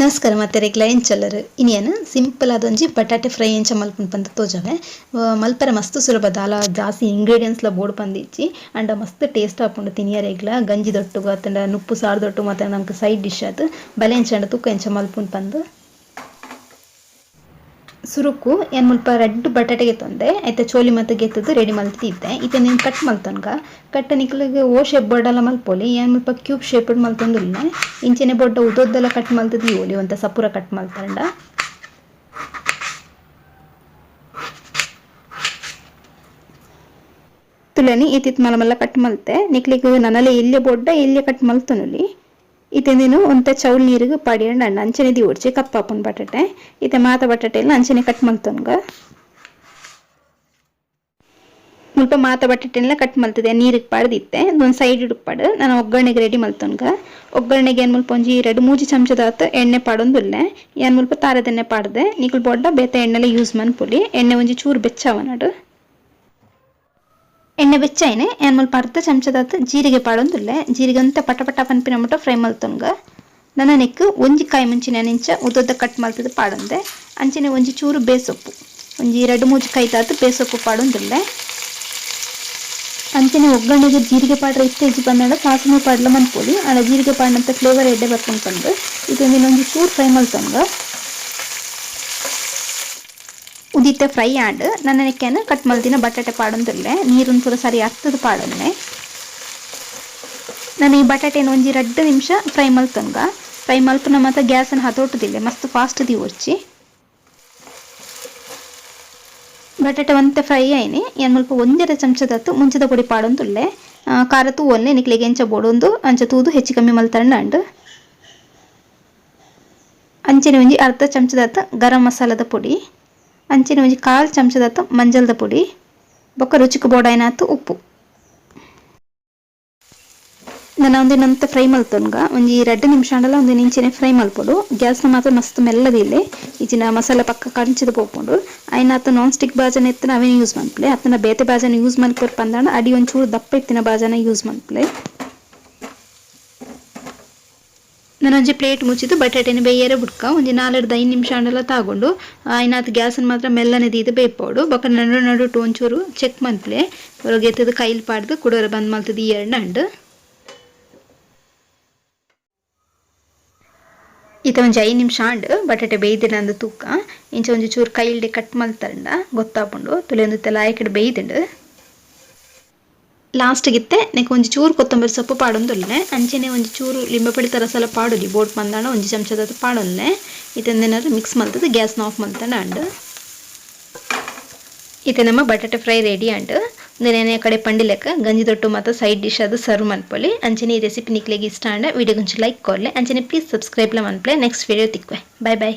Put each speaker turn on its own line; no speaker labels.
ನಮಸ್ಕಾರ ಮಾತೆರೆಗ್ಲ ಎಂಚಲ್ಲರು ಇನಿಯನ ಸಿಂಪಲ್ ಆದೊಂಜಿ ಬಟಾಟೆ ಫ್ರೈ ಎಂಚ ಮಲ್ಪುನ್ ಪಂದ್ ತೋಜವೆ. ಮಲ್ಪರೆ ಮಸ್ತ್ ಸುಲಭ, ದಾಲ ಜಾಸ್ತಿ ಇಂಗ್ರೀಡಿಯೆಂಟ್ಸ್ ಲ ಬೋಡು ಪಂದಿಜ್ಜಿ. ಅಂಡ ಮಸ್ತ್ ಟೇಸ್ಟ್ ಆಪುಂಡು ತಿನಿಯರೆಗ್ಲ. ಗಂಜಿ ದೊಟ್ಟುಗು ಅತ್ತಂಡ ನುಪ್ಪು ಸಾರು ದೊಟ್ಟುಗು ಮಾತ ನಂಕ್ ಸೈಡ್ ಡಿಶ್ ಆದ್ ಬಲೆ ಎಂಚ ತೂಕ ಎಂಚ ಮಲ್ಪುನ್ ಪಂದ್. ಸುರುಕು ಏನ್ ಮುಲ್ಪ ರಡ್ಡ್ ಬಟಾಟೆ ಗೆತ್ತೊಂದೆ, ಐತ ಚೋಲಿ ಮತ್ತ ಗೆತ್ತದು ರೆಡಿ ಮಲ್ತಿದ್ದೆ. ಇತ್ತೆ ನೀನು ಕಟ್ ಮಲ್ತೊನ್ಗ ಕಟ್ ನಿಕ್ಲೆಗ್ ಓ ಶೇಪ್ ಬೋಡಲ ಮಲ್ಪೊಲಿ. ಏನ್ ಮುಲ್ಪ ಕ್ಯೂಬ್ ಶೇಪ್ ಮಲ್ತೊಂದುಲ್ಲೆ. ಇಂಚೆನೆ ಬೊಡ್ಡ ಉದೊದ್ದಲ ಕಟ್ ಮಲ್ತದ ಒಲಿ ಒಂತ ಸಪುರ ಕಟ್ ಮಲ್ತಂಡ. ತುಲನಿ ಇತ್ತಿತ್ ಮಲ್ಲ ಮಲ್ಲ ಕಟ್ ಮಲ್ತೆ. ನಿಕ್ಲೆಗ್ ನನಲೆ ಎಲ್ಯ ಬೊಡ್ಡ ಎಲ್ಯ ಕಟ್ ಮಲ್ತೊನುಲಿ. ಇತ್ತೆ ನೀನು ಒಂತೆ ಚೌಲ್ ನೀರಿಗೆ ಪಾಡಿಯಂಡ ಅಣ್ಣ ಅಂಚನೆ the ಓಡ್ಚಿ ಕಪ್ಪಾಪುನ್ ಬಟಾಟೆ. ಇತ್ತೆ ಮಾತ ಬಟಾಟೆ ಎಲ್ಲ ಅಂಚನೆ ಕಟ್ ಮಲ್ತೊನ್ಗ. ಮುಲ್ಪ ಮಾತ ಬಟಾಟೆಲ್ಲ ಕಟ್ ಮಲ್ತದೆ, ನೀರಿಗೆ ಪಾಡ್ದಿತ್ತೆ. ಒಂದೊಂದು ಸೈಡ್ ಇಡುಪಾಡು ನಾನು ಒಗ್ಗರಣೆಗೆ ರೆಡಿ ಮಲ್ತೊನ್ಗ. ಒಗ್ಗರಣೆಗೆ ಏನ್ ಮುಲ್ಪ ಒಂಜಿ 2-3 ಚಮಚದಾತ್ ಎಣ್ಣೆ ಪಾಡೊಂದುಲ್ಲೆ. ಏನ್ ಮುಲ್ಪ ತಾರದೆಣ್ಣೆ ಪಾಡ್ದೆ. ನಿಕುಲು ಬೊಡ್ಡ ಬೇತೆ ಎಣ್ಣೆಲೆ ಯೂಸ್ ಮನ್ಪೊಲಿ. ಎಣ್ಣೆ ಒಂಜಿ ಚೂರು ಬೆಚ್ಚಾವನಡು. ಎಣ್ಣೆ ಬೆಚ್ಚಾಯಿನೆ ಏನ್ ಮುಲ್ಪ ಅರ್ಧ ಚಮಚದಾತ್ ಜೀರಿಗೆ ಪಾಡೊಂದುಲ್ಲೆ. ಜೀರಿಗೆ ಅಂತ ಪಟ ಪಟ ಪನ್ಪಿನ ಮುಟ್ಟ ಫ್ರೈ ಮಲ್ತೊನ್ಗ. ನನ್ನ ನೆಕ್ ಒಂಜಿ ಕಾಯಿ ಮುಂಚಿನ ನಿಂಚ ಉದ್ದೊದ್ದ ಕಟ್ ಮಲ್ತದ ಪಾಡೊಂದೆ. ಅಂಚನೆ ಒಂಜಿ ಚೂರು ಬೇಸೊಪ್ಪು, ಒಂಜಿ 2-3 ಕಾಯಿ ತಾತ್ ಬೇಸೊಪ್ಪು ಪಾಡೊಂದುಲ್ಲೆ. ಅಂಚನೆ ಒಗ್ಗರಣೆಗೆ ಜೀರಿಗೆ ಪಾಡ್ರೆ ಇಷ್ಟ ಇಜ್ಜಿ ಬಂದಾಡ ಸಾಸಿವೆ ಪಾಡ್ಲ ಮನ್ಪೊಲಿ. ಆಂಡ ಜೀರಿಗೆ ಪಾಡ್ನಂತ ಫ್ಲೇವರ್ ಎಡ್ಡೆ ಬರ್ಪುಂಡು ಪಂದ್. ಇದೊಂದಿನ ಒಂಜಿ ಚೂರು ಫ್ರೈ ಮಲ್ತೊನ್ಗ. ಉದಿತ್ತ ಫ್ರೈ ಆಂಡ್ ನನ್ನ ನೆಕ್ಕೆನ ಕಟ್ ಮಲ್ದಿನ ಬಟಾಟೆ ಪಾಡೊಂದುಲ್ಲೆ. ನೀರುನ್ ಪೂರ ಸರಿ ಅರ್ತದ ಪಾಡೊನ್ನೆ. ನಾನು ಈ ಬಟಾಟೆನ ಒಂಜಿ 2 ನಿಮಿಷ ಫ್ರೈ ಮಲ್ತೊನ್ಗ. ಫ್ರೈ ಮಲ್ಪುನ ಮಾತ ಗ್ಯಾಸನ್ನು ಹತೋಟದಿಲ್ಲೆ, ಮಸ್ತ್ ಫಾಸ್ಟ್ the ಒರ್ಚಿ. ಬಟಾಟೆ ಒಂತೆ ಫ್ರೈ ಆಯ್ನೆ ಏನ್ ಮುಲ್ಪ 1.5 ಚಮಚದತ್ತು ಮುಂಚದ ಪೊಡಿ ಪಾಡೊಂದುಲ್ಲೆ. ಖಾರ ತೂವೊನ್ನೆ ನಿಕ್ಲೆಗ್ ಎಂಚ ಬೋಡೊಂದು ಅಂಚ ತೂದು ಹೆಚ್ಚು ಕಮ್ಮಿ ಮಲ್ತಂಡ ಅಂಡ್. ಅಂಚನೆ ಒಂಜಿ ಅರ್ಧ ಚಮಚದತ್ತು ಗರಂ ಮಸಾಲದ ಪೊಡಿ, ಅಂಚನೆ ಒಂಜಿ 1/4 ಚಮಚದತ್ತು ಮಂಜಲ್ದ ಪೊಡಿ, ಬೊಕ್ಕ ರುಚಿಕ್ ಬೋಡಾಯ್ನಾತು ಉಪ್ಪು. ನಾನು ಒಂದಿನಂತ ಫ್ರೈ ಮಲ್ತೊನ್ಗ. ಒಂಜಿ 2 ನಿಮಿಷ ಆಂಡಲ ಒಂದು ಇಂಚನೆ ಫ್ರೈ ಮಲ್ಪೊಡು. ಗ್ಯಾಸ್ನ ಮಾತ್ರ ಮಸ್ತ್ ಮೆಲ್ಲದಿಲ್ಲೆ. ಇಜಿನ ಮಸಾಲೆ ಪಕ್ಕ ಕಂಚಿದ ಪೋಪುಂಡು. ಐನಾತ ನಾನ್ ಸ್ಟಿಕ್ ಬಾಜನ ಎತ್ತನ ಅವೇನು ಯೂಸ್ ಮನ್ಪುಲೆ. ಅತ್ತನ ಬೇತೆ ಬಾಜನ ಯೂಸ್ ಮಲ್ಪೊರ್ ಪಂದಾಂಡ ಅಡಿ ಒಂಚೂರು ದಪ್ಪ ಎತ್ತಿನ ಬಾಜನ ಯೂಸ್ ಮನ್ಪುಲೆ. ನಾನೊಂಜಿ ಪ್ಲೇಟ್ ಮುಚ್ಚಿದ್ದು ಬಟಾಟೆನ ಬೇಯರೆ ಬುಡ್ಕ ಒಂಜಿ 4-5 ನಿಮಿಷ ಆಂಡಲ ತಾಗೊಂಡು. ಐನಾತ್ ಗ್ಯಾಸನ್ ಮಾತ್ರ ಮೆಲ್ಲನೆ ದೀದ್ ಬೇಯ್ಪೊಡು. ಬೊಕ್ಕ ನಡು ನಡುಟು ಒಂಚೂರು ಚೆಕ್ ಮನ್ಪುಲೆ. ಹೊರಗೆ ಎತ್ತದ ಕೈಲ್ ಪಾಡ್ದು ಕುಡೋರ ಬಂದ್ ಮಲ್ತದ ಈ ಅಂಡ್. ಇತ್ತೆ ಒಂಜಿ 5 ನಿಮಿಷ ಆಂಡ್ ಬಟಾಟೆ ಬೇಯ್ದಿಡ ತೂಕ. ಇಂಚ ಒಂಜಿ ಚೂರು ಕೈಲ್ಡೆ ಕಟ್ ಮಲ್ತಂಡ ಗೊತ್ತಾಪುಂಡು. ತುಲೆ ಒಂದು ಲಾಯಕಡೆ ಬೇಯ್ದಿಂಡು. ಲಾಸ್ಟ್ ಗಿತ್ತೆ ನೆಕ್ ಒಂಜಿ ಚೂರು ಕೊತ್ತಂಬರಿ ಸೊಪ್ಪು ಪಾಡೊಂದುಲ್ಲೆ. ಅಂಚನೆ ಒಂಜಿ ಚೂರು ಲಿಂಬೆ ರಸಲ ಪಾಡೊಲಿ. ಬೋಟ್ ಬಂದಾಂಡ ಒಂಜಿ ಚಮಚದ ಪಾಡೊನ್ನೆ. ಇತ್ತಂದೇನಾದ್ರು ಮಿಕ್ಸ್ ಮಲ್ತದ ಗ್ಯಾಸ್ನ ಆಫ್ ಮಲ್ತಂಡ ಅಂಡ್. ಇತ್ತೆ ನಮ್ಮ ಬಟಾಟೆ fry ready and. ನೆನೆ ಕಡೆ ಪಂಡಿಲೆಕ್ಕ ಗಂಜಿ ದೊಟ್ಟು ಮಾತ ಸೈಡ್ ಡಿಶ್ ಅದು ಸರ್ವ್ ಮನ್ಪೊಲಿ. ಅಂಚನೆ ಈ ರೆಸಿಪಿ ನಿಕ್ಲೆಗ್ ಇಷ್ಟ ಆಂಡ ವಿಡಿಯೋ ಒಂಚೂರು ಲೈಕ್ ಕೊರ್ಲೆ. ಅಂಚನೆ ಪ್ಲೀಸ್ ಸಬ್ಸ್ಕ್ರೈಬ್ ಲ ಮನ್ಪುಲೆ. ನೆಕ್ಸ್ಟ್ ವಿಡಿಯೋ ತಿಕ್ವೆ. Bye boy.